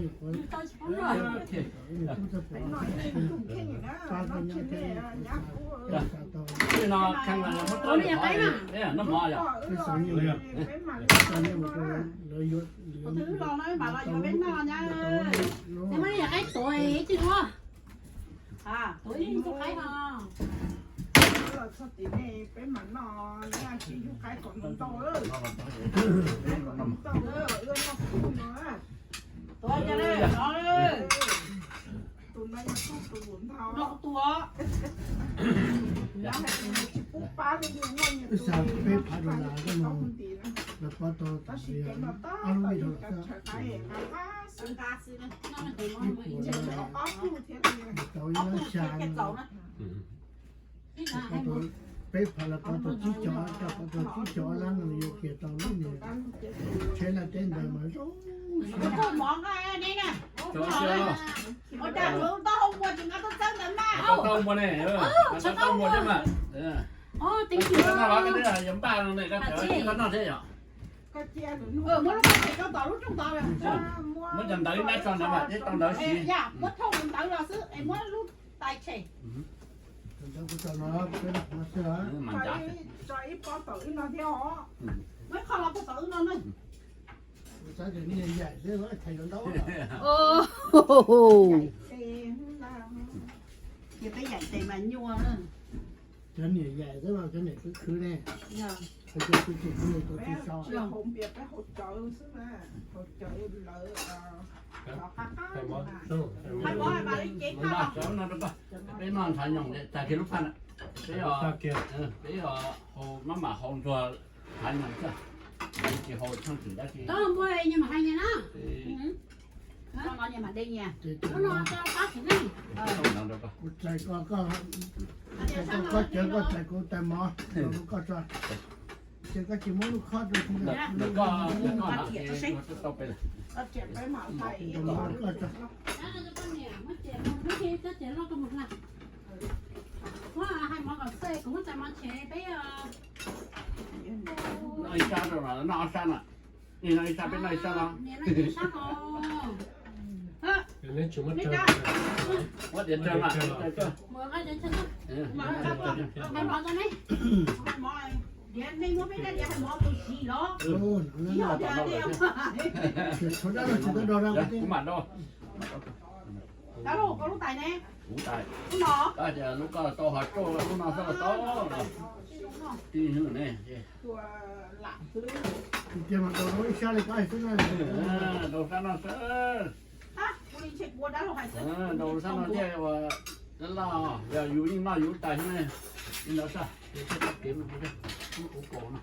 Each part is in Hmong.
Ua li qab no, tus twg los no mam los yuav peb noj nyab. Muab li yam qaib tuav ib tug ua, tuav ib tug qaib no. Los txog tim nej peb mam noj, tsis yug qaib kom ntau ntau, ntau ntau, ua noj kuj no. Tuav, tus no yog tus ntau, no kuv tuav. Tsis pub pab li, noj nyias tus, peb phav dollar ko no, lawv pab tau ob lub vij dhau lawm xwb. Ib puas tau ib lab xya, peb phav lawv pab tau tsib caug, pab tau tsib caug ob lab no yuav kiag tau lub niag tsheb laj teb ntawd mas zoo siab. Muab cov ntawv ib nab tso ntawd mas thiab tau ntawv siv. Muab thauj ntawv los xwb es muab lub tais tshem. Ntawv kuv tso no, peb los no xwb. Tso ib pob tom wb no thiab os. Muab qhov los puag tom wb no na. Kuv xav tias nej yaim xwb, thais yuav ntau. Ces peb yaim tes mas nyuaj na. Cov niam yaim xwb los cov niam khwv khwv ne. Cov kwv tij khwv tau tsis sau. Peb noj ntshav nyoos tag kiag lub phaj na. Peb, peb hau mab mam hau ntxuag ntshav nyoos xwb, tsis hau tsheej twm dab tsi. Kuv txais koj, koj cawv koj txais kuv tais mov, koj tso. Ces koj tsis muab lub khob rau kuv. Noj ib sab rau no, noj ob sab no. Nim no ib sab peb noj ib sab no. Muab diav tsawg mas. Kuv mam do. Kuv tais. Lub no tau hov roj lub no xwb los tau. Tij ne. Rau sab no xwb. Rau sab no thiaj ua laj laj, yog yus yeej noj yus tais xwb ne. Li ntawd sab, yus thiaj tau kev mus kuv kaus no.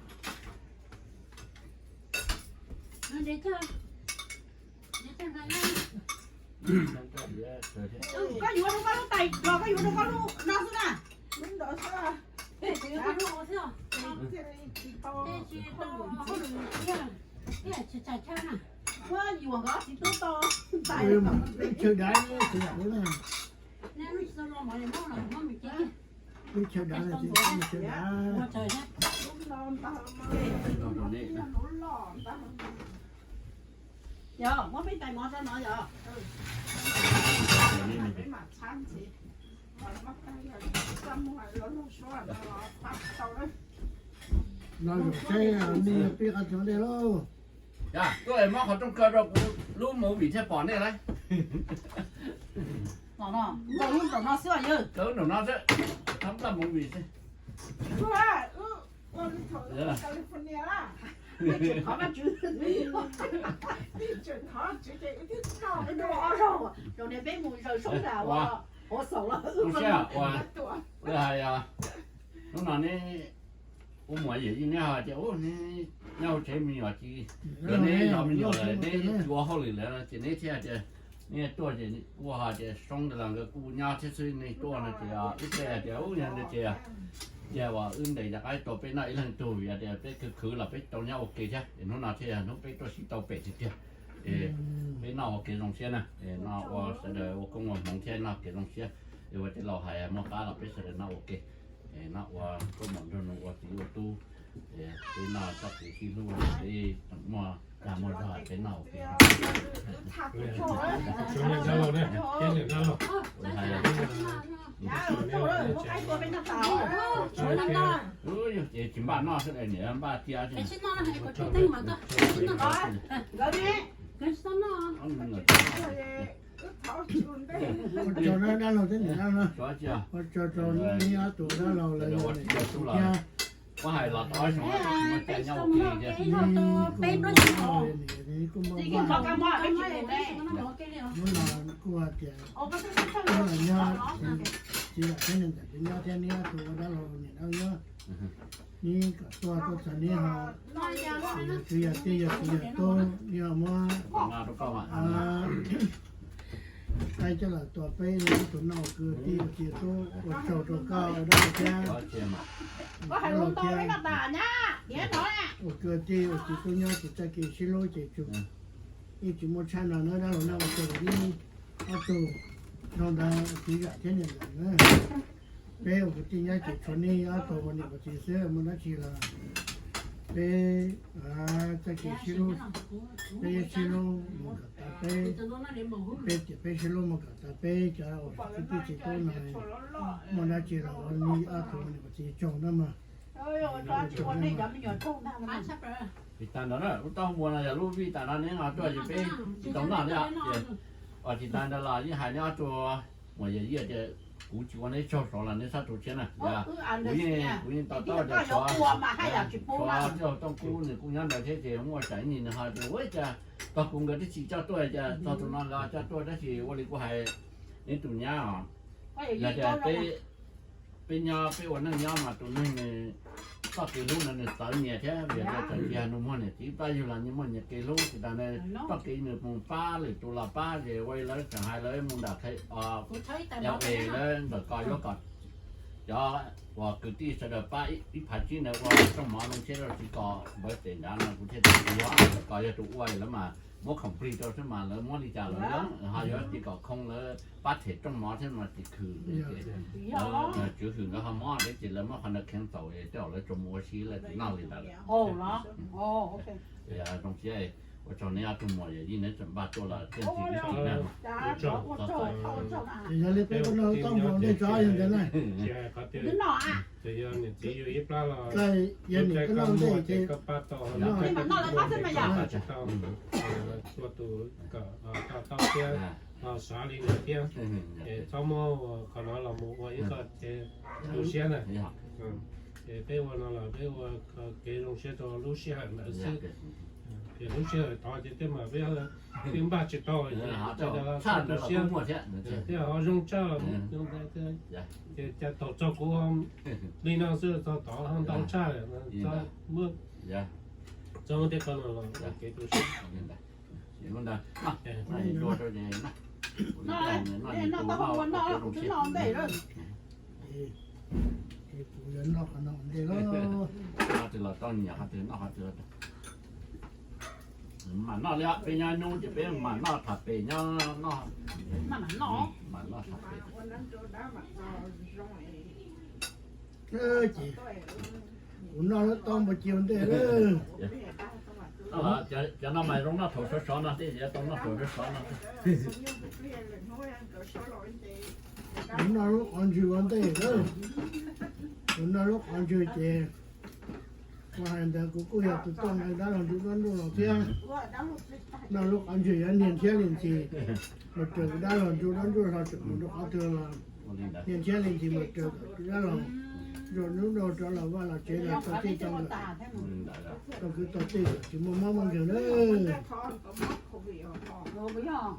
Koj yuav rau koj lub tais los koj yuav rau koj lub no xwb na. Muab yuam nkawd txiv tub tau tais. Chaw dav, chaw dav. Chaw dav, chaw dav. Yog muab peb tais mov rau no yog. No zoo seb nej pib qhov twg dej lauj. Tuaj es muab qhov rooj kaw rau kuv lub movie thiaj pom nej lauj. Kaw lub nraum no xwb, thab nplaj movie xwb. Rau niag peb mus zaws soob tas ua, ua xaum los ua hais, hnub no neb ua muam yawm yij neb ho tias neb nyob hauv tsev me nyuam ces, yog neb zov me nyuam lawm neb tsis ua hauj lwm lawm ces neb thiaj hais tias neb tuaj ces ua hais tias Soob ntawd los nkawd kuj nyob thiab xwb, neb tuaj no ces ib pliag hais tias ub yog ntawd ces, ces uas wb ntes cov qaib tua peb noj ib leeg tug, vim tias peb khwv khwv los peb tau nyob ua ke thiab es hnub no thiaj yog hnub peb tuaj sib tau pem tiag tiag. Es peb noj ua kev zoo siab na, es noj ua sawv daws ua koob ua hmoov thiab noj kev zoo siab. Es ua tej laus hais muaj qab los peb sawv daws noj ua ke, es noj ua koob hmoov nrog nus ua txiv ua tub, es peb noj txoj kev sib hlub, peb tseem muaj Tag muaj zog peb noj ua ke. Tsuav niam dab laug ne, peb niam dab laug. Ces tsis npaj noj xwb, niam npaj cia. Ua tsaug rau dab laug thiab niam dab laug, ua tsaug rau nej ob tug dab laug lawv thiab. Muab hais los tau ob xyoo, muaj caij nyob ua ke thiab. Kuj muab los kuj hais tias, kuj los nyob, txiv yam thiab niam ntxawm peb nyob thiab, neb ob tug ua dab laug niam dab laug nyob, neb kom tuaj tuaj txog neb ho, yog kwv yog tij yog kwv yog tub neb ho muab qaib coj los tua peb ua tus noj, ua kwv tij ua txiv tub, ua tsaug rau koj dab laug thiab. Ua kwv tij ua txiv tub nyob ces txoj kev sib hlub ces tsuas yeej tsis muaj tshaj no na dab laug na, ua tsaug rau neb ob tug, zoo ntawd kwv yam thiab niam ntxawm na. Peb ua kwv tij nyob ces tshuav neb ob tug ua niam ua txiv xwb, muaj dab tsi los peb txoj kev sib hlub, peb sib hlub mus kom tas peb, peb tias peb sib hlub mus kom tas peb cov uas kwv tij txiv tub no, muaj dab tsi los ua neb ob tug ua niam ua txiv tsaug na mog. Tsis tas ntawd na, lub taub hau no yog lub vij tas no neb ho tuaj ces peb tsis tau noj thiab. Tsis tas ntawd los yeej hais neb ob tug muam yawm yij tias kuv tsis ua neb tsaug saud los neb txhob tu siab na. Kuv yeej, kuv yeej to taub tias tshuav tij laug Tooj Kub nws kuj nyob ntawd thiab ces muaj tsam ib ntsis nws ho tias ua cas tog kuv nkawd twb tsis coj tuaj, cas txog tus no nkawd coj tuaj, tab sis ua li kuv hais neb tus nyab os, yog tias peb nyob peb ua neej nyob mas tus neeg nws txoj kev hlub no nws txawv nyias thiab, vim yog tias txawm yog nus muag niam txiv pab yug los nws muaj nyias kev hlub, tsis tas nws txoj kev nws mus pab lwm tus los pab ces ua li lawv tseem hais lawv mus nram L A lawv ntawm ko yuav kom cov uas kwv tij sawv daws pab ib phav tsib ntawd ua rooj mov zoo siab rau tsis kom npawv tes nrad no kuv thiaj tias yog ntawm ko yog tus ua lawv mas muab khoom plig rau xwb mas lawv muab li cas los ho yuav tsis kom khoo lawv pab them rooj mov thiab mas tsis khwm ces tswv hwm nkawd ho mob thiab ces lawv muab qhov ntawd kheev txaus tej zaum lawv tsuas mus ua si lawv tsis noj li ntawd lawm. Zoo siab, ua tsaug neb ob tug muam yawm yij neb tseem npaj tuaj los tiaj ntsis ib tsis na. Yog li peb ua no tau mus ntej tso yog ntawd na. Tsis hais qhov tias, tsis yog niam txiv yug ib plab los yog niam koj noj ntej ces koj pab tau, tsis tau, tua tus kom tau tau thiab, xav li ntawd thiab. Es txhob muab qhov no los mus ua ib qho kev tu siab na. Es peb ua no los peb ua kev zoo siab rau lub sij hawm ntawd xwb. Ces lub sij hawm tod ces tej mas peb twb npaj tsis tau, ces tu siab, tej ho zoo tshaj, ces cas thaum txog kuv li no xwb, txog tod ho ntau tshaj, txog tej qho no los kev tu siab. Noj tau ua noj, kuv twb noj ntej lawm. Kuv yuav noj qhov no ntej lawm. Qhov twg los tau nyiam qhov twg noj qhov twg. Mam noj li, peb nyob hnub ces peb mam noj tham pem nyob noj. Mam noj tham pem. Kuv noj lub tau npua ci ua ntej lawm. Cov no mas zoo noj thaum sov sov no, tej zaum tau noj thaum sov sov no. Kuv noj lub qhov ntswg ua ntej lawm. Kuv noj lub qhov ntswg ces kuv hais ntawd kuv kuj yog tus tuaj nqis dab laug ntswg dab ntsuj los thiab. Noj lub qhov ntswg yuav niag nrhiab li ntxis mus raws kuv dab laug ntswg dab ntsuj los tseem mus rau qhov twg los niag nrhiab li ntxis mus raws kuv dab laug ntswg dab ntsuj rov los vaj los tsev los tau txij tau nkawm, tau kwv tau tij tsis muaj mob muaj nkeeg lawm.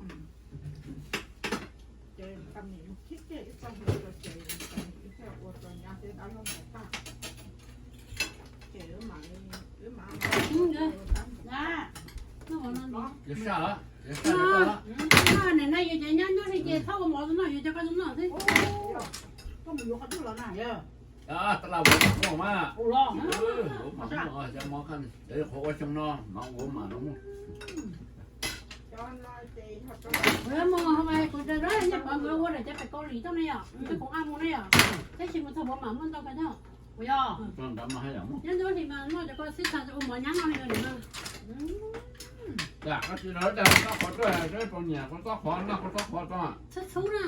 Nim no yus ces nyob nyob li ces txhob ua mov noj, yus coj koj noj xwb. Tab laj ua mov mas, ua mov, cov qhuav ua xyoo no mas ua mas no. Kuv nyob pov nkawd ua daim cov pem Kaus Lim tuaj ne yom, nyob Koom Am mus ne yom, tab sis mus txog Pov Mam muaj ntau kawg thiab. Nyob ntawd li mas noj cov ko xwb tag ua mov nyab no li no. Koj tsis los cas, txob qhuav tuaj, txob qhuav nyiam, kuv txob qhuav noj, kuv txob qhuav txob. Txhub txhub na.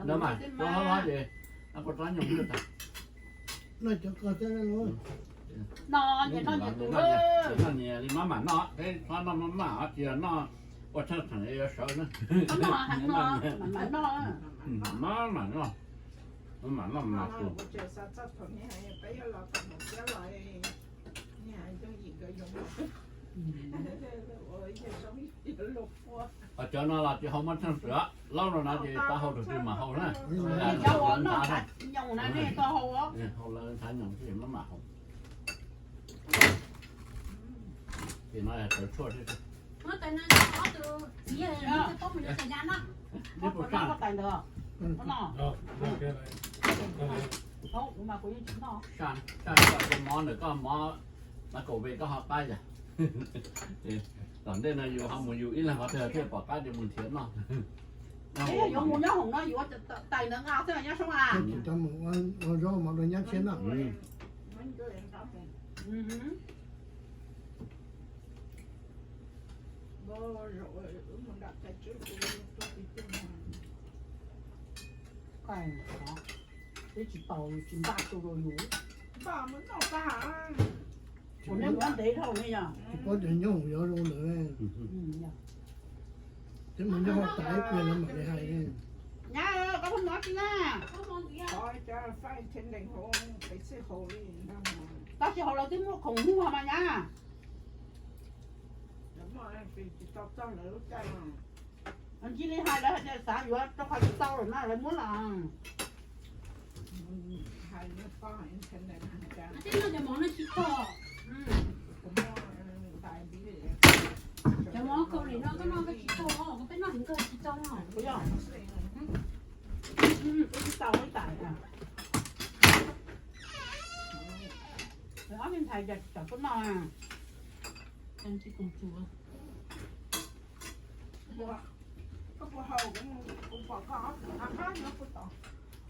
Nov mas, txob hlob hlob ces, kuv txob nyoos li tas. Noj cov ko xwb. Noj nyias noj nyias tus. Noj nyias li maj mam noj, peb txhob noj maj mam, tsis yog noj ua tshaj theem yuav sawv na. Maj mam noj, maj mam noj mas tus. Cov no los tsis hau muaj tsheej xwm, laub no na ces tau hau tus twg mas hau na. Cov uas noj nyoos na nej tau hau. Hau lawv nthav nyoos xwb maj mam hau. Ces no yog tawv tshuaj thiab. Saj, saj koj ces mov ntawm koj mov, mas kaum ve koj ho qab yam. Tom ntej no yus ho mus yus ib leeg qhov twg thiaj pom qab ces mus nrhiav noj. Yuav mus nyob hoom no yuav tais ntawd nqa xwb nyob soob a. Ua zaub mov rau nyab tshiab noj. Peb tsis tau tsis npaj tu rau yus. Ua neb muab ntev dhau ne yog. Tsis paub tias nyob hoom yuav zoo lawm. Twb mus nyob hauv tas ib pliag lawv mam li hais. Nyab, koj pheej mov tsis na? Koj tsis haus lawv twb muaj khoom muag mas nyab. Ntsis li hais lawv hais tias xav yuav rau qhov tsis tau lawm na lawv muab los. Tej no cov mov no tsis txog. Cov mov Kaus Lim no koj noj koj tsis txog, koj peb noj heev kawg tsis txog no. Peb tsis tau ib tas. Ob niag ntxhais cov tuaj noj.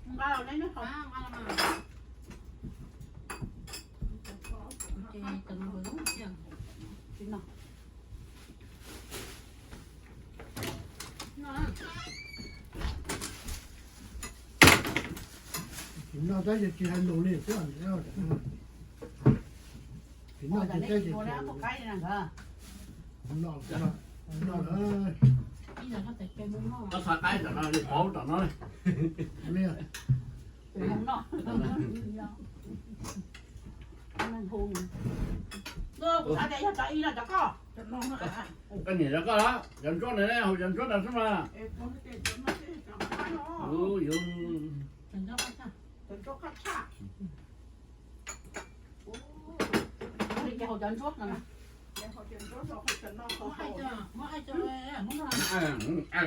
Nqa los ne nyob hauv. Tsis noj tab sis tsis hais lus li xwb. Tsis noj tsis teb tsis noj lawm. Koj xa qaib tom no li, paub tom no li. Kuv xav tias yog cov ib no cov koj. Koj niam cov koj los cov ntsuab ntawd ne, haus cov ntsuab ntawd xwb mas. Haus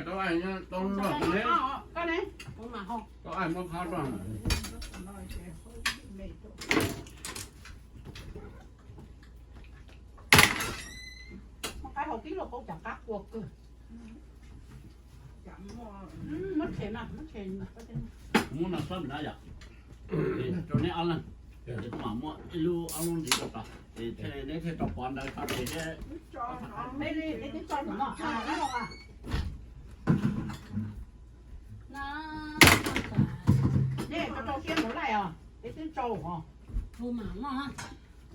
cov ntsuab no. Tau aim muab qhov rau. Muab qaib haus tib lub kaub cov qab qua kawg. Muab tshem mas, muab tshem. Muab no xwb na yom. Rau neb ob leeg, es kuv mam muab ib lub ob lub ntxiv rau tod, es neb thiaj tau pov ntawd tso tseg thiab. Nej tau rau siab mus laij os, peb twb tsau os.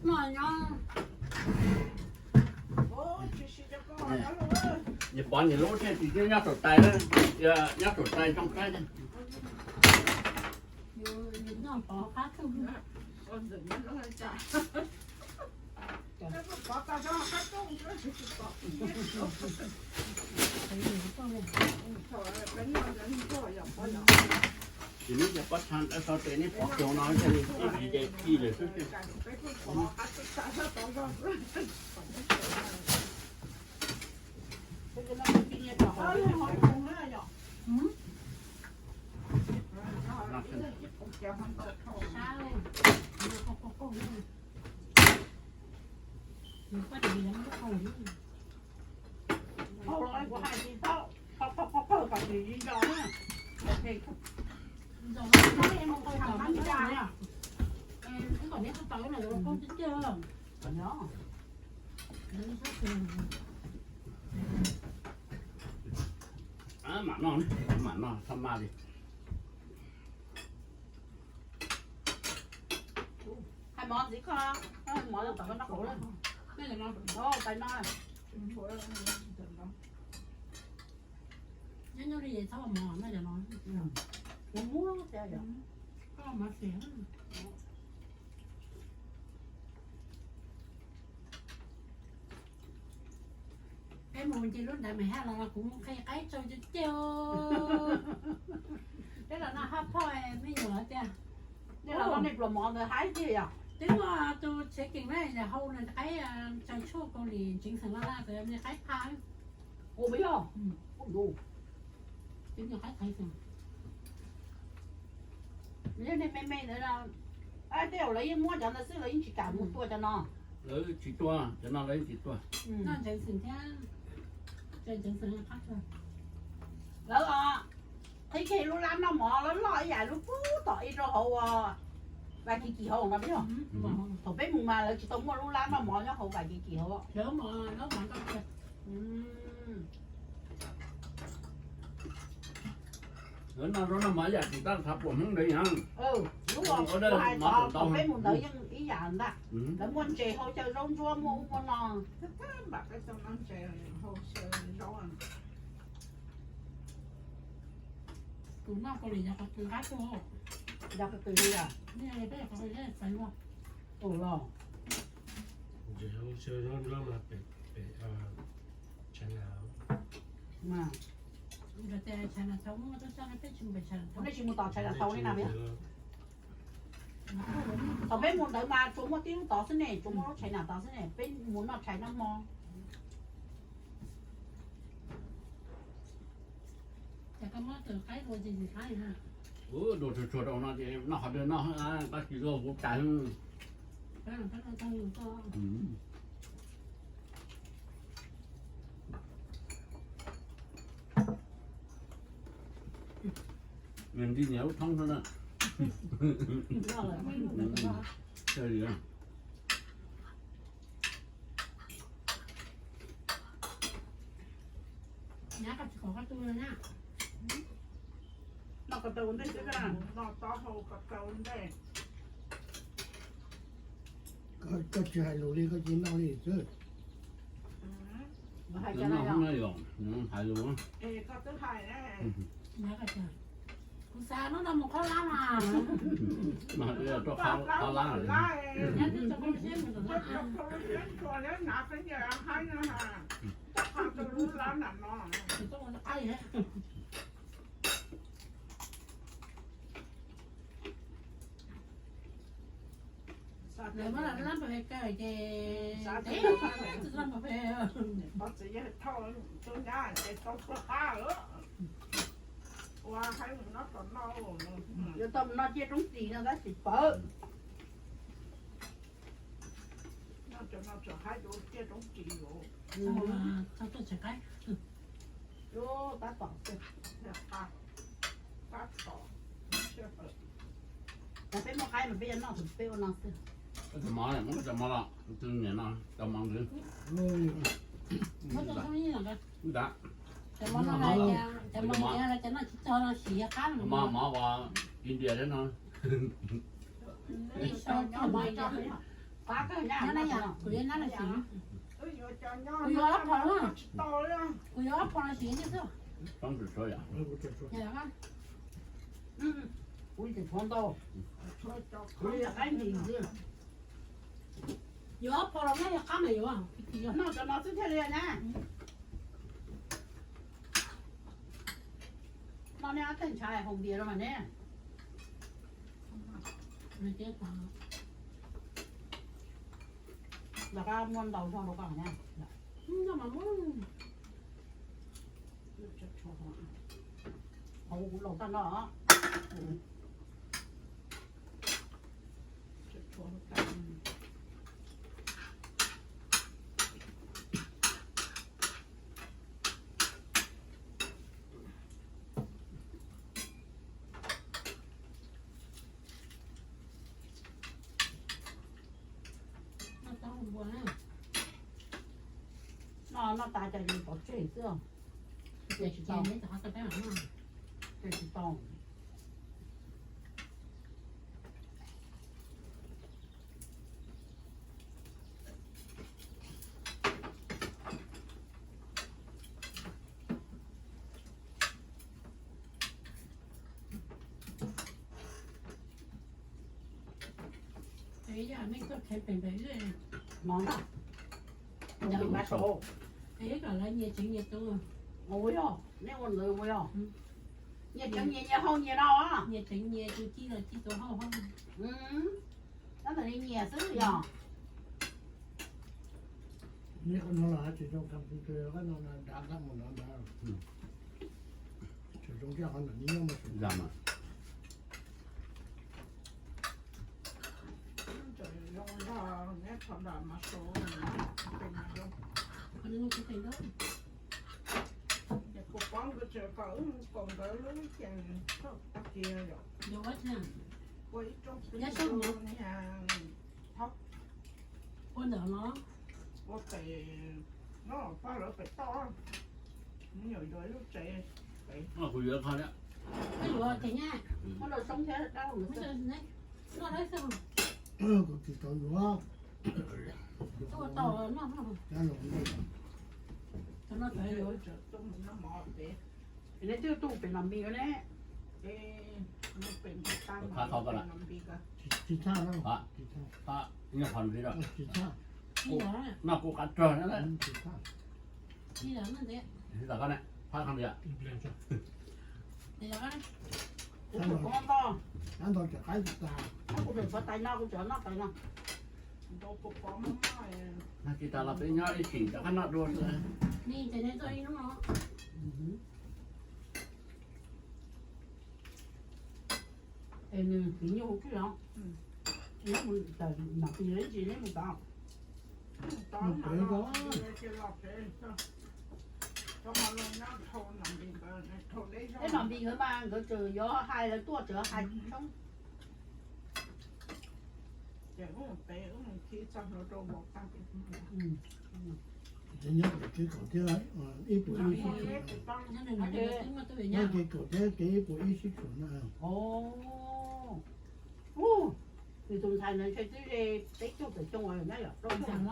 Noj nyob. Nws pov nws lub thiaj tsis nyob saum tais, nyob saum tais tsoo qaib. Tsis muab cov pob txha ntawd so tes neb pov kiag no thiaj li ib vis ces ci lawm xwb. Haus los kuv hais tsis tau, qhov qhov qhov pawg kom tsis nco na. Nco no, nco no, neb mus qhov qab nco na. Wb kom neb tau tau na, yuav los poob tiag tiag. Mam noj, mam noj thaj maj li. Hais mov ntxiv koj, mov tom koj noj hauv lawm. Tais no. Nyob nyob li txhob mov no, kuv muab tias yog koj mov xis. Peb mus ces lub ntawd mas haj los kuv mus qhib qaib tsau cag ceg. Peb los noj hot pot me nyuam tiag. Nej los noj nej pluas mov ntawd haib tiag yom. Twb muaj tus tsev keem na, yog hau nws qaib tsau tshuaj Kaus Lim ntseev xeem Laj Laj, nws qaib pha. Ua puas yog? Twb muaj qaib qhev xeem. Yog nej me me ntawd, tej zaum lawv yeej muab cov ntawd xwb, lawv yeej tsis kam mus tua cov no. Lawv tsis tua, cov no lawv yeej tsis tua. Noj ntseev xeem thiab, ntseev xeem qab. Lawv qhib kiag lub lab noj mov loj loj ib yam lub pub tom ib rau hauv ua Vaj Kiv Kis hauv no. Thaum peb mus mas lawv tsis tau muaj lub lab noj mov nyob hauv Vaj Kiv Kis hauv. Lawv noj zaub noj mov ib yam tsis tab txhav pluas Hmoob ntawd yog. Lub uas kuv hais tod thaum peb mus ntawd yeej ib yam ntag. Lawv muaj ntses hau xyaw zaub ntsuab muaj ub muaj no. Tus noj Kaus Lim yog qhov twg qab tuaj? Yog qhov twg li os? Peb yog qhov twg xaiv los? Tus los Ntses hau xyaw zaub ntsuab mas pem, pem China. Mas China tau muaj tub sab, peb tsis mus pem China tau. Nej tsis mus tom China tau li na. Thaum peb mus ntawd mas tsuas muaj tib lub tod xwb ne, tsuas muaj lub China tod xwb ne, peb mus noj China hmo. Ua dua tsuag tsuag rau no ces noj qhov twg noj, tab sis luag huv tais. Nws nti niam lub thoob xwb na. Noj ko taw ua ntej xwb, noj taub hau ko taw ua ntej. Koj tsis hais lus li, koj cia noj li xwb. Hais lus. Koj twb hais, kuv xav noj no mus qhov lab mas. Mas rau qhov lab. Lawv muab lawv lab npam phem kaw ces, txiv lab npam phem. Qhov txiv yawg thauj tus nyab ces tau tuag qab lawm. Ua haib mus noj tom no, yuav tau mus noj ciaj roob ris no tab sis pawv. Noj cov no tseem haib dua ciaj roob ris los. Txog tuaj tseem qaib. Tab tom, tab tom. Ces peb muaj qaib mas peb yuav noj, peb ua no xwb. Cov mov, muab cov mov los, tus niam no cov mov ntawd. Muab cov mov no, cov mov no tsis txog no siv qab. Mov, mov uas India thiab no. Kuv yuav nab los siv. Kuv yuav ob phav, kuv yuav ob phav los siv xwb. Kuv tseem tshuav ntau. Kuv yuav qaib ntim xwb. Yuav ob phav los noj yog qab mas yuav. Noj cov no xwb thiaj li na. Noj nej ob teeg ntshav hau npias rau mas ne. Lawv muaj ntau zog rau koj na. Hauv kuv laus tag no. Noj tau npua na. Noj tas ces pov tseg xwb. Ces tsis tau. Ces tsis tau. Mov na. Ua yog, neb ua ntawd ua yog. Nyias tseev nyias, nyias hau nyias no. Tab ntawd nyias xwb yog. Neb qhov no los tsis zoo, qhov no dav qab mus no ntag. Tsis zoo kiag qhov ntawm neb nyob mas. Ces kuv pom nkawd tseem kom wb mus koom nkawd lub ces tag kis yom, ua ib rooj plig rau niag thaub, ua ntawm no, ua pem no pab lawv pem toj, me nyuam yuav lub tsev pem. Kuv yuav qhov yuav tsev nyab, muab rau soob thiab dab laug. Kuv tsis tau yuav. Neb twb tuaj pem Nom Npis ne? Tsis txhaj, tsis txhaj. Noj kuv qab rog na. Tsis txhaj. Phab qhov ntawd. Kuv tus pov ntog, kuv tus pov tais no, kuv tseem noj tais no. Tsis tas los peb nyob ib chim rov qab noj dua xwb. Es nws txiv nyuj hu twj los, Nom Npis ib ntsis neb mus tod. Peb Nom Npis nkawd mas nkawd tseem yuav hais lawv tuaj tseem hais tshoob. Ces nyob kev kaum thiab ib puas ib sib tshuam, nyob kev kaum thiab kev ib puas ib sib tshuam na. Nws tus ntxhais ntawd ntshe twb ze peb caug tawm xyoo, nyob yom, plaub caug,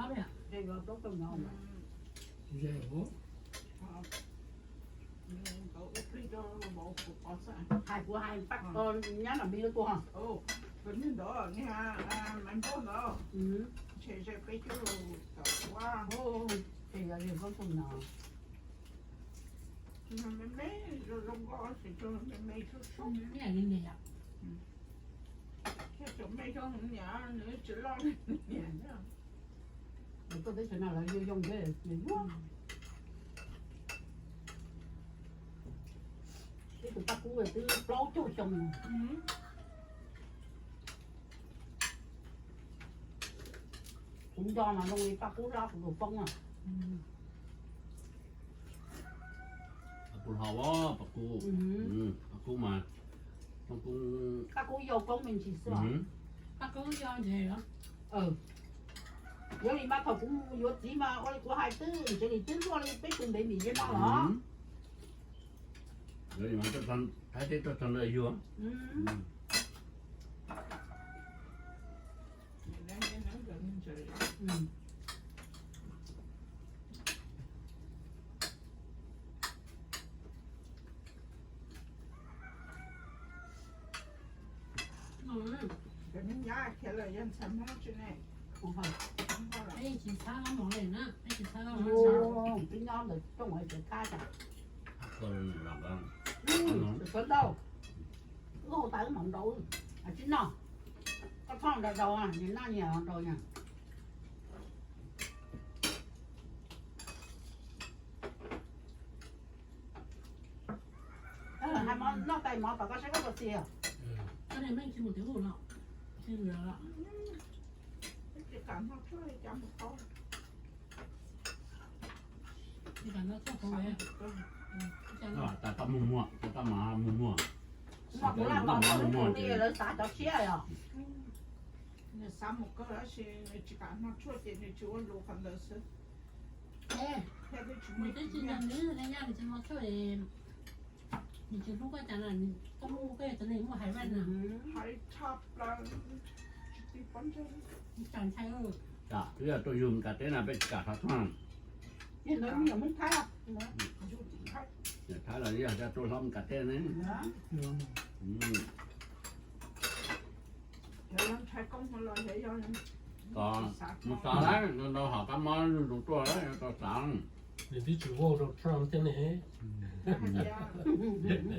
ze plaub caug no. Ze os. Hais kuv hais Paj, nyab Nom Npis lub tuag. Ntawd, Maiv Npauj ntawd, ntshe ze peb caug tawm ua. Ces yog ze plaub caug no. Me me zoo zoo nkauj, tsis tshua me me sub sub. Thiab tseem me zoo niam, nws tsis loj li niam. Tuaj teb chaws no lawv zoo zoo thiab, nws yuav. Ib tus Paj Kub twb plaub caug xyoo. Kuv nco mas zoo li Paj Kub hlob kuv tus poob na. Paj Kub hlob, Paj Kub, Paj Kub mas, Paj Kub yau koob me ntsis xwb. Paj Kub yau ntses los. Yog li mas thaum kuv mus yuav txiv mas ua li kuv hais twb ntshe nws twb luaj li peb tus ntev ntim ze no los. Yog li mas Thaib teb tuaj txog ntawd yug. Cov nyab khiav lawm yog ntxhais Hmoob tsis ne? Peb tsis txhab mov li na, peb tsis txhab. Twb nyob ntawm rooj es tseem thab cas. Sawv ntau, wb hu tas wb mam nrau, tsis noj. Koj txhob nrau nrau, nyias noj nyias nrau na. Hais mov, noj tais mov tom koj saib koj puas txias. Tsis kam noj tshuaj li cas mus tau. Noj tas koj muag muag, koj mas muag muag. Noj kuv laj noj mov muag muag li lawv xav cov tshiab yom. Nws xav mus kawg tab sis nws tsis kam noj tshuaj ces nws tsis ua lus qhov ntawd xwb. Nws twb tsis nco nws, nws tsis mos tsuaj, nws tsis hlub koj cas na, koj muaj koj yog tus neeg muaj hais vaj na. Tsis ntshai. Twb yog tuaj yug Mes Kas teb na peb tsis kam thov thoj. Niam Thaib los yog coj tuaj hlob Mes Kas teb ne. Mus xav lawm, ntau hom kab mob zuj zus tuaj lawm, tau xav. Nws twb tsis vote rau Trump thiab ne.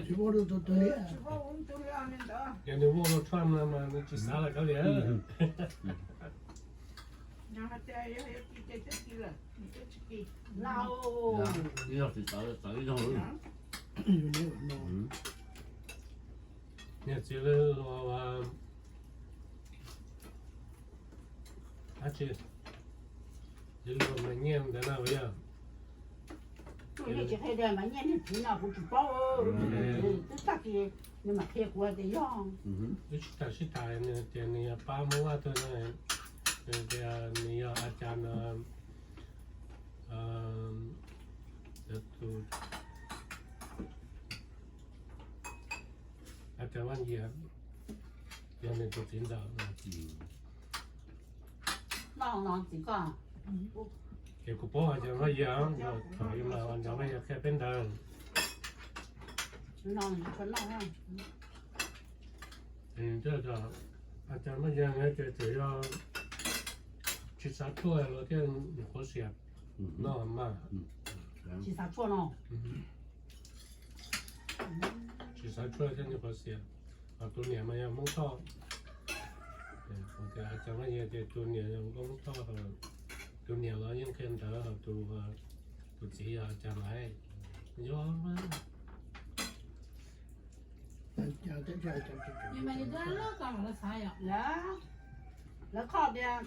Tsis vote rau tus twg li. Yog nws vote rau Trump no mas nws tsis xav lawm kawg li. Yog tsis txawv, txawv ib zaug. Niag txiv lw luag dab tsi, txiv lw luag mas nyiaj ntawd na yog. Kuv yeej tsis qhia tias mas nyiaj niag txiv no kuv tsis paub, twb tag kis nws mam qhia kuv tias yog. Wb sib tham sib tham nws tias nws yog pab Hmoob Vaj Thawj no, nws tias nws yog a cas no, tus a cas Vaj Yias yog nws tus txiv ntxawm. Ces kuv paub hais tias Vaj Yias, thaum ub mas Vaj Yias qhia peb ntawd. Hais tias Vaj Yias ces tseem yog tsis xav tshuaj los thiaj nyuam qhuav xiam no mas. Tsis xav tshuaj no. Tsis xav tshuaj thiaj nyuam qhuav xiam. Ho tus niam mas yog Hmoob Thoj. Hais tias Vaj Yias ces tus niam yog Hmoob Thoj, tus niam los yeej qhia ntawv, ho tus txiv yog Cas Maiv. Yog lawv qhov tias,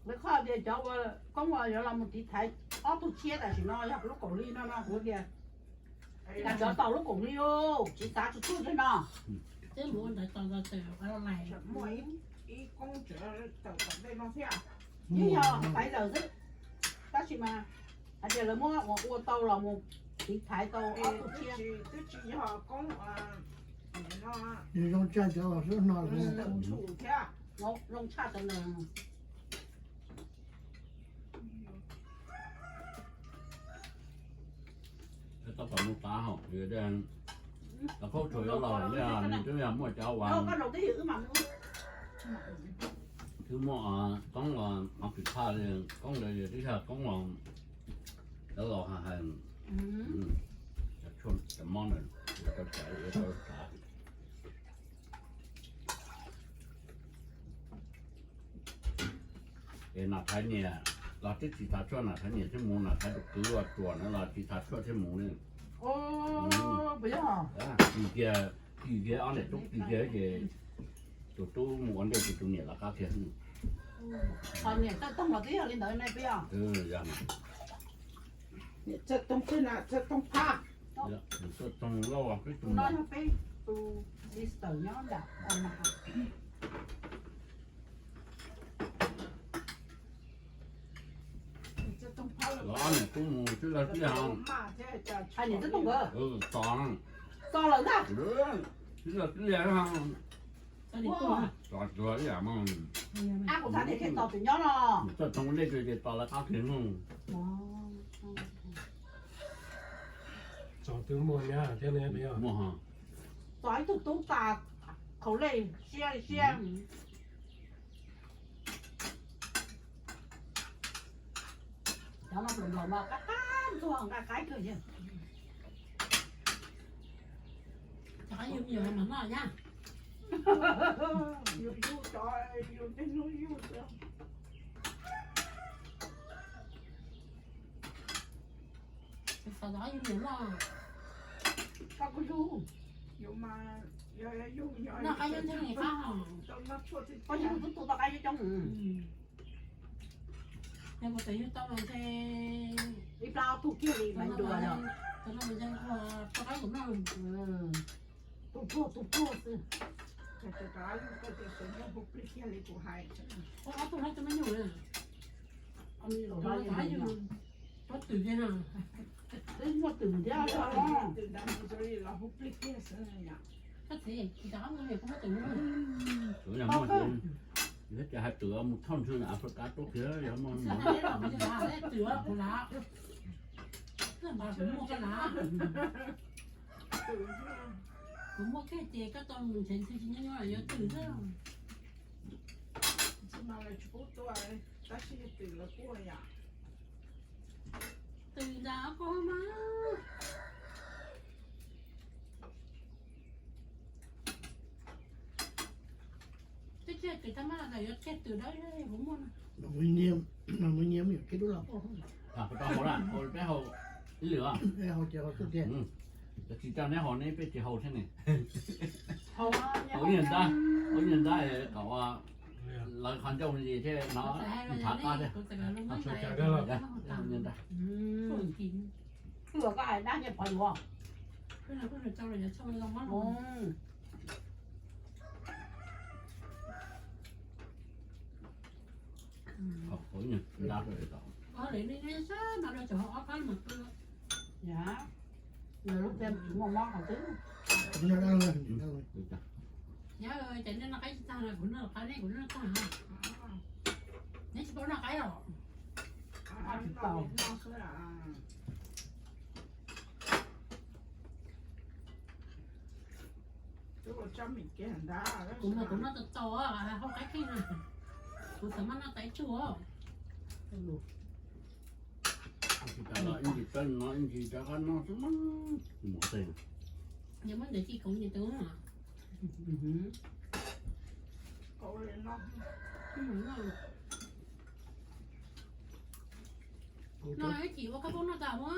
lawv qhov tias cov ua koob ua yuav los mus tiv thaiv ob tug tshiab tam sim no yog lub kaum hli no no kuv tias, cas cov tau lub kaum hli tsis xav tsis tsuj li no. Muaj ib koob tseem tawm tom ntej no thiab. Yeej yog Pfizer xwb, tab sis mas hais tias lawv muab ua tau los mus tiv thaiv tau ob tug tshiab. Twb tsis yog koob no, nws zoo tshaj cov los xub no thiab. Zoo tshaj cov ntawd. Tau kom mus tav hauv, tau khaub tsuas yuav los li nws twb yog muaj cov uas twb muaj koob los, koob ntawd twb yog koob los, cov los hais, cov mob ntawd, tau tsav tau tsav. Es Nam Thaiv niam los twb tsis xav tshuaj, Nam Thaiv niam thiaj mus, Nam Thaiv tus kwv uas ruam na los tsis xav tshuaj thiaj mus li. Tim kiag, tim kiag ob niam tub tim kiag ces tus tub mus ua ntej ces tus niam los qab kiag. Ho niam Txawj Toog los twb yog li ntawd ne puas yog? Yog. Niam Txawj Toog xwb na, Txawj Toog Phaj. Niam Txawj Toog Lauj, peb tus no yog peb tus sister nyob nram. Los niam tub mus tib leeg tib leeg. Niam tub mus tos, tos lawm ntag. Tib leeg tib leeg, tos tsuag ib yam mas. Ab, kuv xav tias thiaj tos tseem nyob no. Niam Txawj Toog ua ntej ces tos lawv qab kiag no. Txog twb muaj nyab thiab ne. Muaj ho. Txog ib tug tub tas qhaus lej siab siab. Cov no nplaum nplaum mas qab qab ntxuag nqa qaib kawg thiab. Cov yus me nyuam mas noj nyab. Yus yug cov yus tej hnub yug xwb. Xav tau yus niam noj. Koj kuj yug. Yus mas yog yug noj qaib nyob ntiaj teb qab hos. Koj yug tub tu tau qaib coob coob. Yog kuv tseem yug tau los ntshe ib plab ob tug kiag li mas dua yog. Tau qaib kuv noj. Tus pluag tus pluag xwb. Ob tug no cov me nyuam. Tus no tab yog pob twm thiab no. Twb muaj twm thiab os. Koj txiv tsis tau muaj twm. Twm yog muaj twm, yog tias hais twm mus thauj ntswg Africa tuaj kiag yog muaj. Twm kuv las, kuv muaj koj las. Kuv muaj kiag ces koj tau mus nrhiav ntxhw tsis nyob nyob yuav twm xwb. Tsis mas lawv tsis pub tua, tab sis twm lawv pub yom. Twm ntag koj mas. Twb tsis twm tab mas lawv yuav tsis twm dawb kuv muaj. Mas muaj nyiam, mas muaj nyiam yog keb dub los. Kuv tau hau lawm, hau peb hau ib lwm os. Hau ces hau xwb tiag. Lawv tsis coj neb hau neb peb tsis hau thiab ne. Hau ib nyuag ntab, hau ib nyuag ntab kom lawv qhov ncauj no thiab no ntshav qab thiab. Ib nyuag ntab. Koj hais dab nyiaj pov yuav. Ua li ne, sab no rau cov ob kab mas pw. Yam, lawv lub tiaj tsis muaj mob qhov twg. Yam, ces nej noj qaib tsis tag no kuv noj qaib ne, kuv noj tag. Neb tsis paub noj qaib los? Tsis tau. Kuv mas kuv noj tau tau, hau qaib kiag na. Kuv txawm maj noj tau ib tug. Tsis tas los ib ntsis tawb no ib ntsis rov qab noj xwb mas mus tej. Yog muab ntawd ci koov ntawd tus. No ib chim ua qhab poob noj tas ua.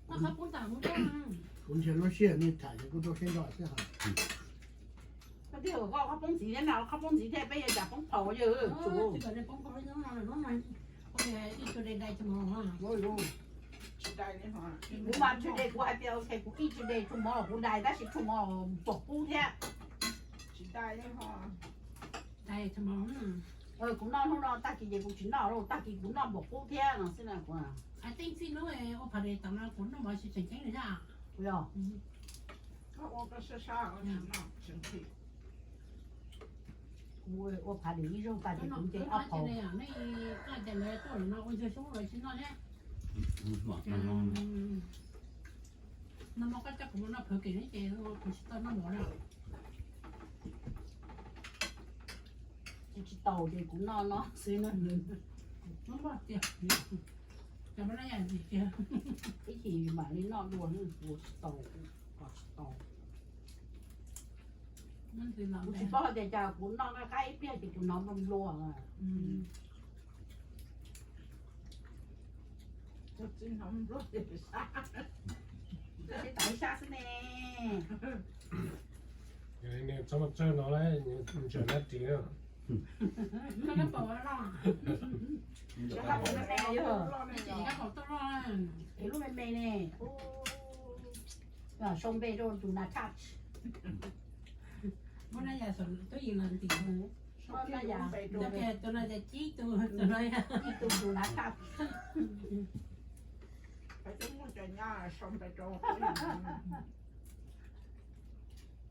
Ua qhab poob tas ua. Kuv nrhiav lub sij hawm nej tham ces kuv rau siab nrog xwb hos. Koj twb hais koj qhab poob ntxiv thiab na, qhab poob ntxiv thiab peb yuav cas poob phau yawg. Kuv mas too much, kuv hais tias ok kuv eat too much los kuv dai tab sis too much pom qub thiab. Kuv noj hnub no tag kis ces kuv tsis noj lawm, tag kis kuv noj pom qub thiab no xwb na kuv. Kuv yog. Kuv ua phav dim ib zaug tag ces kuv nce ob phau. No mas koj coj kuv mus noj phav kem ne ces kuv tsis tau noj mov na. Ces tsis tau ces kuv noj no xwb na. Ib chim mam li noj dua, kuv tsis tau, kom tsis tau. Kuv tsis paub hais tias cas kuv noj nqaij qaib ib pliag ces kuv hnov nplua nplua. Tsis tau ib sab xwb ne. Txhob mus txawj no, ntsaws dab tsi. Es lub me me ne, sau npe rau do not touch. Muab na yam xav twb yim los ntim. Muab na yam, tus no yog cib tug, tus no yog cib tug do not touch.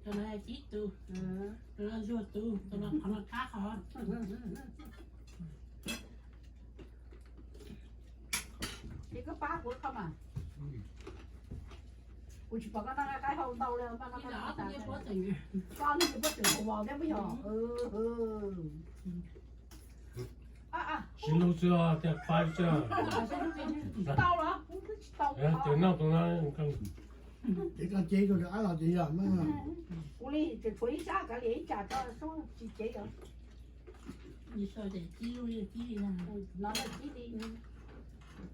Tus no yog cib tug, tus no zuag tug, tus no qhov no kab qhov. Ces koj pab kuv kho mas. Kuv tsis pom koj noj nqaij qaib hau ntau li. Koj noj ces puab tseem hau vos thiab puab yog. Sib hlub xwb tiag, pab xwb. Tsis tau los kuv twb tsis tau. Ces noj tus no. Ces koj cev rau ab los ces yog mas. Kuv li ces tshuav ib sab kav liam ib tsam tso sub tsis cev os. Li so ces cib lub li cib li. No cib li.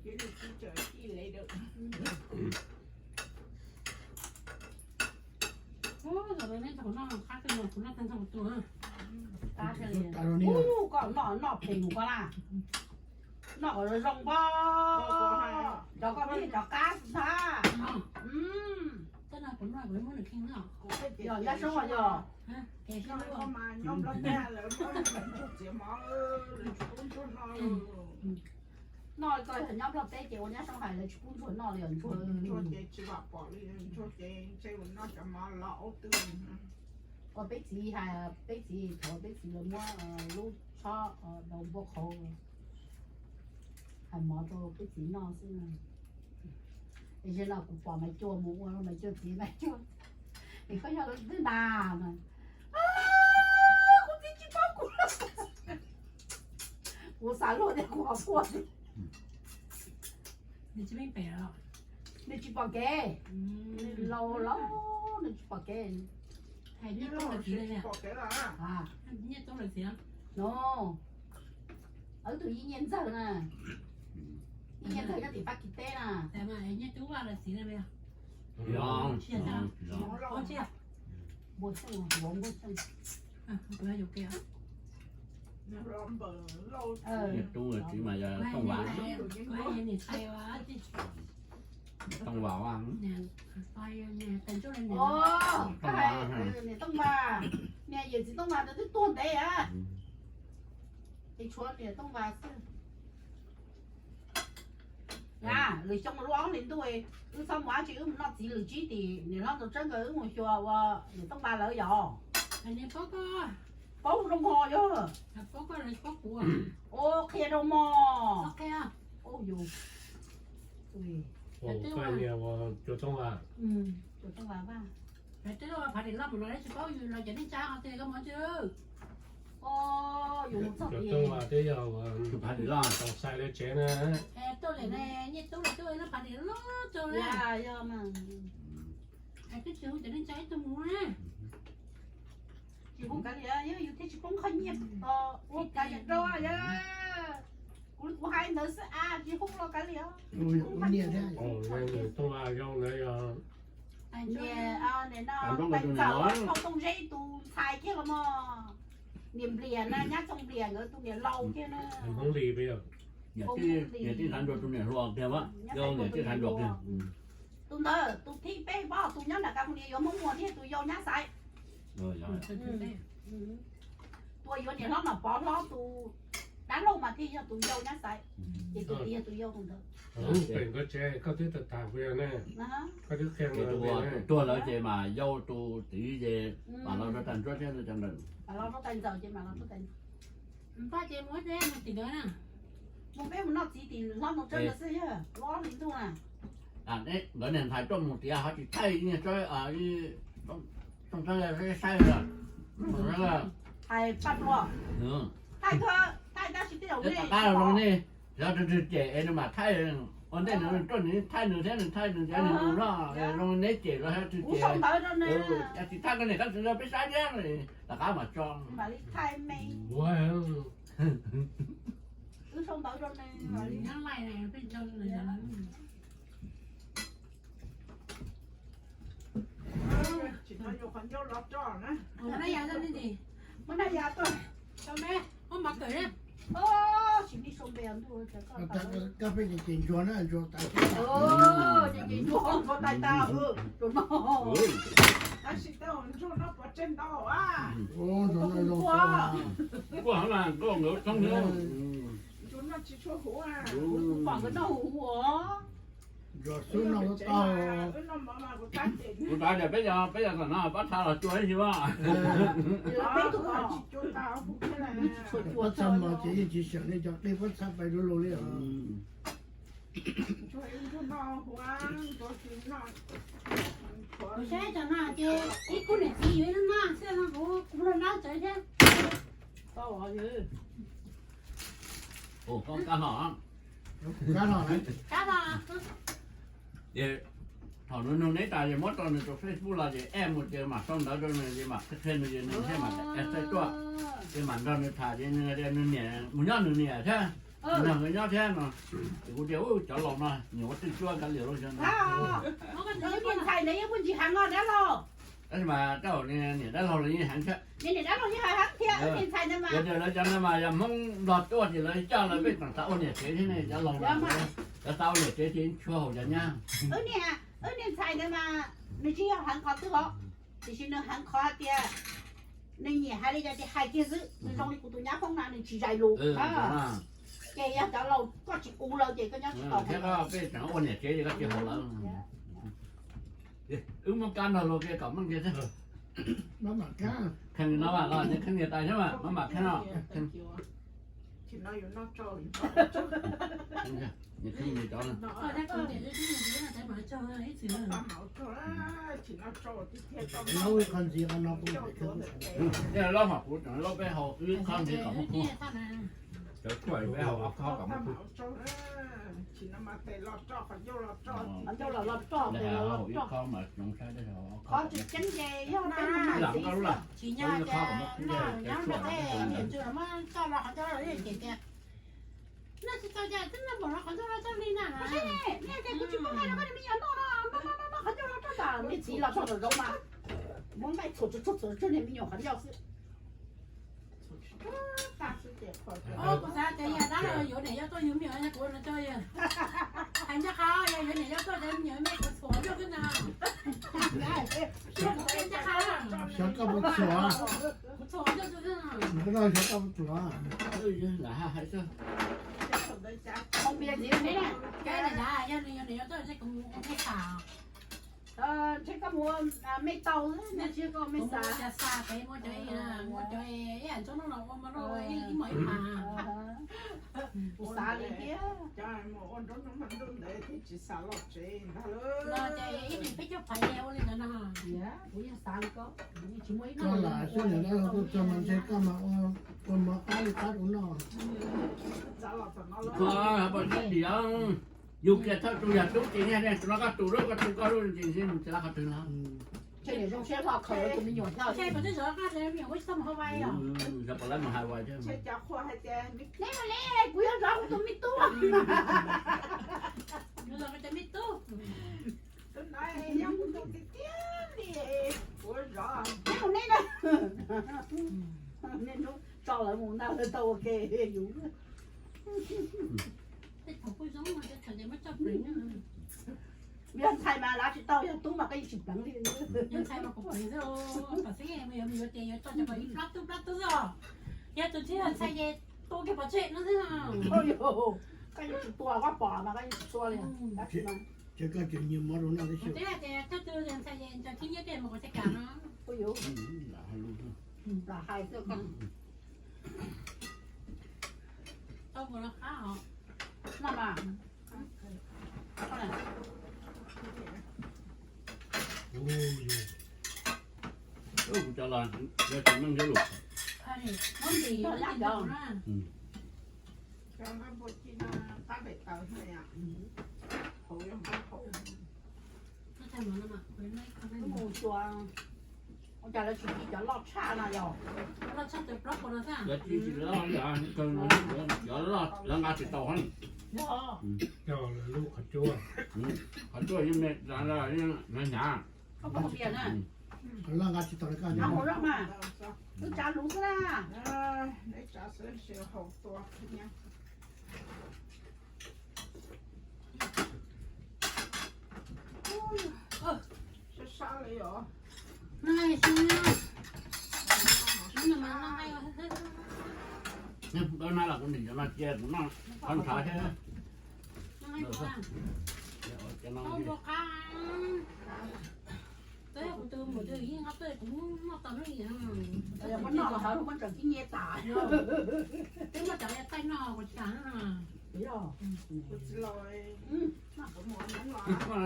Cib li cib tso cib li. Ub, zaum no neb nrog kuv noj qab kawg no, kuv noj tag nrho kuv tus. Ub, koj noj noj phem mus koj na. Noj kom zoo zoo pob. Cov koj thiaj cov qab ntag. Yog Yaj Soob os yog. Noj koj yog nyob Nplog teb ces ua Nyab Soob hais lawv tsis pub ntsuag noj li os ntsuag. Ua peb txiv hais, peb txiv thov peb txiv lawv muab lub tshob rau npua qhauv, hais mov rau peb txiv noj xwb. Es zaum no kuv pom Maiv Cuaj mus ua Maiv Cuaj txiv, Maiv Cuaj, es koj yog leej twg na? Kuv txiv tsis paub kuv. Kuv xav luag tias kuv ho quaj. Nws tsis pom kev, nws laus laus, nws tsis pom kev. No, wb tus Yij Nyiaj Ntxawg na, Yij Nyiaj Ntxawg nyob tim Fab Kis teb na. Npua Xyooj, Npua Xyooj. Tub txiv mas yog Tooj Vas. Tooj Vas, Tooj Vas, niam Tooj Vas, niam yawm txiv Tooj Vas ntawd twb tuag ntev a, es tshuav niam Tooj Vas xwb. Na, lwm xyoo lub ob hlis ntuj wb txhob mus dab tsi, wb mus noj txiv lwm tsib tim niam hlob Ntxoov Tsawb nkawd wb mus xyuas ua niam Tooj Vas lawv yog. Paub zoo mog yog. Ua qhia rau mog. Ua yus. Ua Tooj Vas, Vaj. Phav Dim Loj mus no tsis paub yus los cov neej tsa ho tias koj mus tsi. Yus mus txog Tooj Vas twb yog Phav Dim Loj tau sai lawv tsev na. Tuaj lawm ne, Nyiaj Tub lawv tuaj ib lub Phav Dim Loj tau na. Twb tsis hu cov neej tsa ib tug mus na. Tsis hu kav liam, yog yus thiaj tsis poob qhov nyiaj ua kav liam rau yog. Kuv, kuv hais ntawd xwb as, tsis hu los kav liam. Tus Vaj Yau ntawd yog niam Tooj Zeb tus ntxhais kiag los mog. Niam Npliam na, Nyab Txoov Npliam nkawd tus niam laus kiag na. Niam Tij Thaiv Nruas tus niam hluas kiag, yog niam Tij Thaiv Nruas kiag. Tus ntawd tus thib peb pob, tus nyob nram Kas Mus Lias yuav Hmoob Muas thiab tus yau Nyab Xaiv. Tus yuav niam hlob Nom Pov hlob tus dab laug mas thiaj yog tus yau Nyab Xaiv, ces tus txiv yog tus yau tus ntawd. Pem nkawd tsev koj twb tag tag kuv yog ne, koj twb qhia tus tuag lawm ces mas yau tus txiv ces mam los rau Tais Ntxawm thiab cov ntawd. Mam los rau Tais Ntxawm ces mam los rau Tais Ntxawm. Mus peb mus noj txiv tim hlob Ntxoov Tsawb ntawd xwb yog lub ob hlis ntuj na. Nkawd niag ntxhais tuaj mus tiav ho tsis thaij, Tooj Tsawb saib, hais paj pluas, thaij, thaij tab sis tej zaum nej, qab los zoo nej, xyov twg twg cem es nws mam thaij. Ua ntej nws tuaj nws thaij nws thiab nws thaij nws cov niag nus no, zoo neb cem los xyov twg cem. Tsis thaij koj niam koj txiv rau peb saib thiab, tom qab mam tso. Koj peb ces ntsuag na, ntsuag tas. Tab sis tau ntsuag no pov tseg ntau a. Ntsuag no tsis tshua huv. Ntsuag xwb no tau. Kuv xav tias peb, peb cov tom no pob txha los cua ib yam. Pob txha mas ces yeej tsis seem li cov dej pob txha pais lu lug li. Kuv saib cov no ces ib khub niam txiv yuav ib lub noj xwb no kuv, kuv los noj txawv thiab. Kab no, kab no. Ces thaum nws nug neb tas ces muab rau nws tus Facebook los ces add mus ces mam sau ntawv rau nws ces mam qhia nws ces nws thiaj mam add tuaj. Ces mam nrog nws tham ces nws tias nws niam mus nyob nws niam thiab, nws nrog nkawd nyob thiab no. Ces kuv tias cov laus no nyiam ua twj cuab kav liam lauj. Tab sis mas tej zaum niam dab laug los yeej heev thiab. Yog tias lawv cov no mas yog Hmoob Nplog tuaj ces lawv coj lawv pej xeem xav ua niam tsev thiab ne, cov laus no lawv xav ua niam tsev ces tshua haum cov nyab. Wb niag ntxhais ntawd mas Nws tsis yog heev qhov twg os, tiam sis nws heev qhov hais tias nws nyiam hais li cas ces hais kiag xwb, nws zoo li kuv tus nyab Hmoob na nws tsis zais lus. Ces yog cov laus koj tsis uv lawv ces koj nyob tsis tau. Thiab koj peb tseem ua niam tsev ces koj tsis haum lawv. Wb muab kab nrog luag kiag kom meej kiag thiab. Kheej no los kheej niam tais thiab mas maj mam kheej no. Qhov ntxiv qhov no kuv, loj mas kuv tseem loj peb hau ib qho ntxiv kom muaj kub. Cov tshuaj peb hau ob khob kom muaj kub. Qhov ncauj los los roj, tes los los roj. Qhov tseem ceeb ces yog peb mus lam nkauj lub lawm, tsis nyob nyob nrog tej niam ntxwv los muab coj los qhov ncauj los ces tias, nej tsis tau cas twb noj npaum no qhov ncauj los txog li na. Nej tias kuv tsis muaj nqaij rau koj niag me nyuam noj no, noj noj noj qhov ncauj los roj tas, niag txiv los txog nraum zoov mas muab nqaij txhuam txhuam txhuam niag me nyuam qhov ncauj xwb. Kuv xav tias yog dab laug yuav niam yau tuaj yug me nyuam, kuv no tso yog hais ncaj qha, yog yuav niam yau tuaj me nyuam me kuv txhuam ncauj xwb na. Xyov koj puas txhuam. Kuv txhuam ncauj xwb xwb. Xyov koj puas txhuam. Hais tias yog nws yuav niam yau tuaj ces kuv mus ua me tas. Ntshe koj mus me tau, ntshe koj me xav. Cov xa pem muaj cov, muaj cov ib yam ntxoov no los ua mas ib muag ib phav. Kuv xav li thiab. Cov mus ua nruab hnub nruab ntev thiaj tsis xav los tsev ntag. Los ces ib hlis peb caug phav ua li ntawd no. Kuv yeej xav li koj, tsis muaj ib hnub. Koj lam xwb niam dab laug tuaj txog mas ntshe koj mas ua, ua mov qab li qab rau noj. Koj pom tsis yog, yus kiag thawj tus yog tub ces niag tus no koj tus lub, koj tus koj lub ces ntshe mus tsis lab qhov twg lawm. Ntshe niam zoo siab hlo khaws tus me nyuam thiab. Ntshe puas twb zov qab me nyuam kuj tsis tau mus hauv vai os. Yog puas lab mus hauv vai thiab. Neb mas le, kuv yuav zov kuv tus me tub. Kuv zov kuv tus me tub. Tus no yog kuv tus tiag tiag li, kuv zov. Neb mus neb na. Niaj hnub tso lawv mus ntag, lawv tau ua ke yus. Tej thaum kuj zoo, tej thaum ces muab coj pleev. Yog ntxhais mas lav tsis tau, yog tub mas koj yeej tsis pleev li. Yog ntxhais mas kuv pleev xwb, kom xib yuav yuav ces yuav tso cov kom ib plab tub plab tub xwb os. Yog tus tsis yog ntxhais ces tua kiag pov tseg no xwb. Koj yeej tsis tua, koj pom mas koj yeej tsis tua li. Ces koj tseem nyiag mov rau noj tib si. Kuv twb hais tias koj tus ntxhais ces nco khib nyiab tej mus kom tej kam no. Kuj yuav lam hais xwb. Tau mus los qab os. Noj mas. Kuv cov los yog tsis meej thiab lus. Muab ntim, muab ntim na. Mus xyuas, ua cas lawv tsis ci cov loj tshaj no yog? Cov tsis ci loj, cov loj lawv nqa tsis tau. Qhov tsuas yeej me, hnyav hnyav. Loj nqa tsis tau li koj. Wb tsav luv xwb na. Noj los kuv ntim cov no cia kuv noj qhov ntshav thiab. Twb yog kuv tus muam twb yeej nqa tuaj kuv muab noj tau hnub ib. Muab noj los hauv muab tseem khib nyiab tas. Twb muab cov yav txaij noj kuv tsis tas.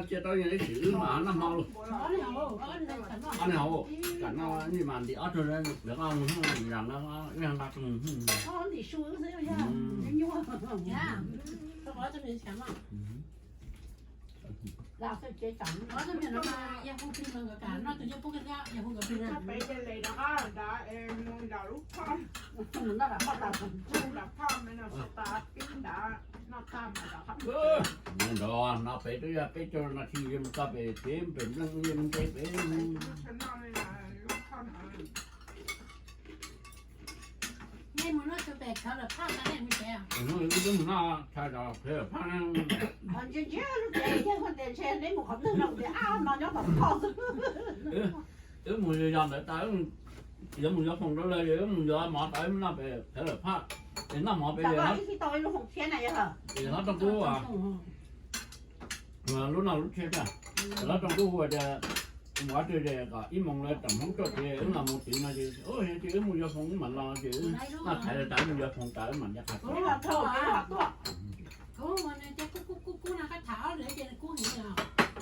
Cia tau ib sim wb mas noj hmo los. Ob niag hauv, kam noj ib mas ntim ob tug lawv nqa mus, ib nqa tus mus. Nrov no pem twb yog peb caug nas this mus txog pem kev pem npleej ua nte pem. Mus noj tshais tom Phev Lawm Phaj na. Wb mus yos ntawd tas, yuav mus yuav foom rau lawv, wb mus yuav mov tas wb noj pem Phev Lawm Phaj, es noj mov pem, ib tsis tau ib lub foom thiab na yog. Es hlob Rooj Kub, lub noj lub tshiab tiag. Hlob Rooj Kub hu tias, mus qhov twg ces kom ib moos lawv tsoom Hmoob tuaj ces wb los mus tid no ces, ces wb mus yuav foom wb mam los ces noj tshais tas wb mus yuav foom tas wb mam nqa qhov.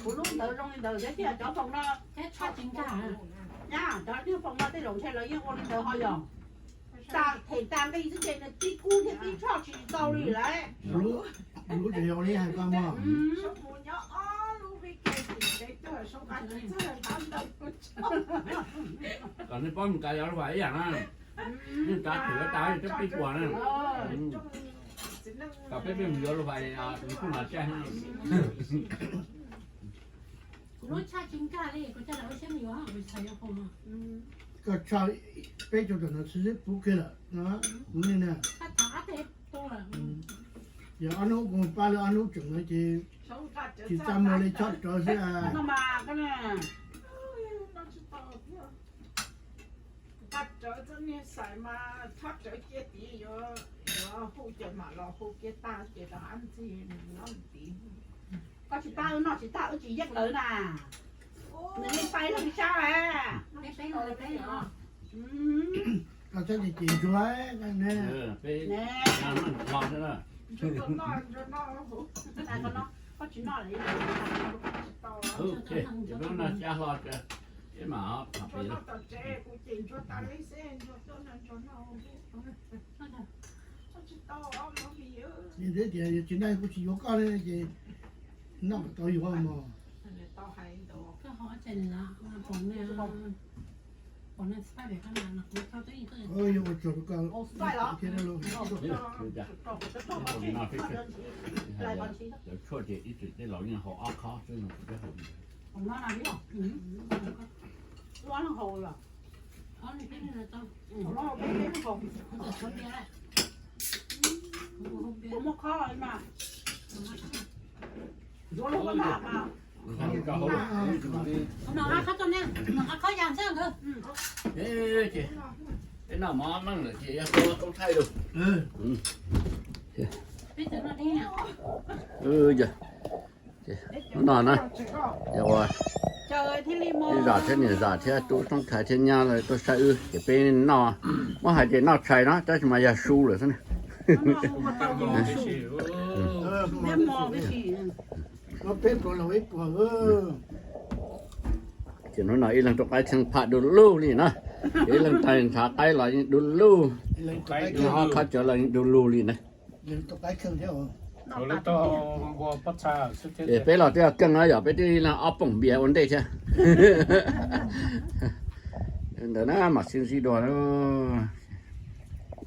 Kuv lub ntawd zoo li ntawd thiab tiag, cov foom no nyab, cov foom no tej zaum ntshe lawv yeej ua li ntawd ho yog. Tag them tag nqi xwb ces nws tib kub thiab tib tshoj tsis tau li lawm. Lub tseem yog li hais koj mog. Kom nej paub mus kav yog lub vais ib yam na. Nej kav them tas twb pib puas na. Kom peb peb mus yuav lub vais, nws kuj los tsev. Kuv lub tshaj tsis nkag li, kuv coj los ua siab me yuav, kuv txhais yuav foom no. Koj tshaj peb caug tom no xwb xwb puv kiag lawm no, kuv ne na. Yog ob hnub kuv pab lawv ob hnub tseem no ces tsis txaj muag li, chob rawv xwb. Nqa rawv txoj niag xais mas chob rawv cia tid, yuav hu ces mam los hu kiag tag ces rov qab ntxig nws nyob mus tid. Koj tsis pab wb noj tsis tag wb tsis yeej lawv na. Nws yeej pab leej sab. Koj txhob ces ces ntsuag ne. Koj tsis noj lawm. Ces peb noj xyab hlo, peb mam tham pem. Yog tias tsis noj kuv tsis yuav koj li ces noj kom tau yuav mog. Yuav ua tsuag rau koj thiab lauj. Cov tshuaj ces ib txwm tej laus yeej haus ob khob xwb no, kuv twb haus li. Peb noj mov meej lawm ces yog tau thaij lug. Hnub no na, yog ua ib zam thiab niam zam thiab tub Toob Thaiv thiab nyab lawv tuaj saib wb ces peb noj, muab hais tias noj tshais no tab sis mas yog su lawm xwb na. Ces hnub no ib leeg rau qaib tsheej phaj du lug li na, ib leeg tais ntshav qaib los yeej du lug, ob khob cawv los yeej du lug li na. Es peb los twb yog keej no yog peb twb ib leeg ob poom npias ua ntej thiab. Ntawd na mam sib ntsib dua lauj.